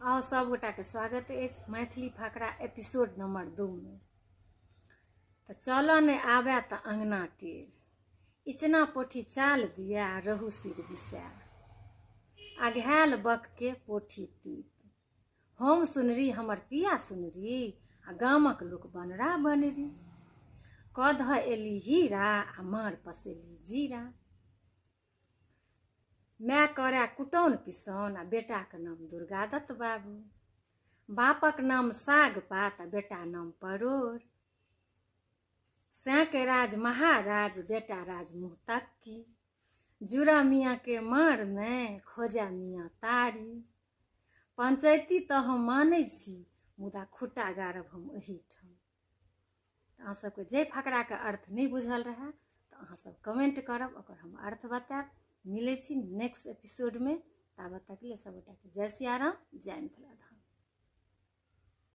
आउ सभगोटाके स्वागत अछि मैथिली फकरा एपिसोड नंबर 2 मे। तऽ चलऽ नहि आबए तऽ अङ्गना टेढ़, इचना पोठी चाल दिए आ रहु सिर बिसाए, अघायल बकके पोठी तीत, हम सुनरी हमर पिया सुनरी आ गामक लोक बनरा बनरी, कध एली हीरा आ मार पसेली जीरा, माय करए कुटौन पिसौन आ बेटाके नाम दुर्गादत्त बाबू, बापक नाम साग पात आ बेटा नाम परोड़, सैके राज महाराज बेटा राज मुँहतक्की, जुड़ा मियाँ के मार नहि खोजा मियाँ तारी, पंचैती तऽ हम मानै छी मुदा खुट्टा गाड़ब हम ओहीठाम। अहाँ सबके जाहि फकराके अर्थ नहि बुझल रहए तऽ अहाँ सब कमेंट करब, ओकर हम अर्थ बतायब। मिलै छी नेक्स्ट एपिसोडमे, ताबत तक लेल सबगोटाके जय सियाराम, जय मिथिला।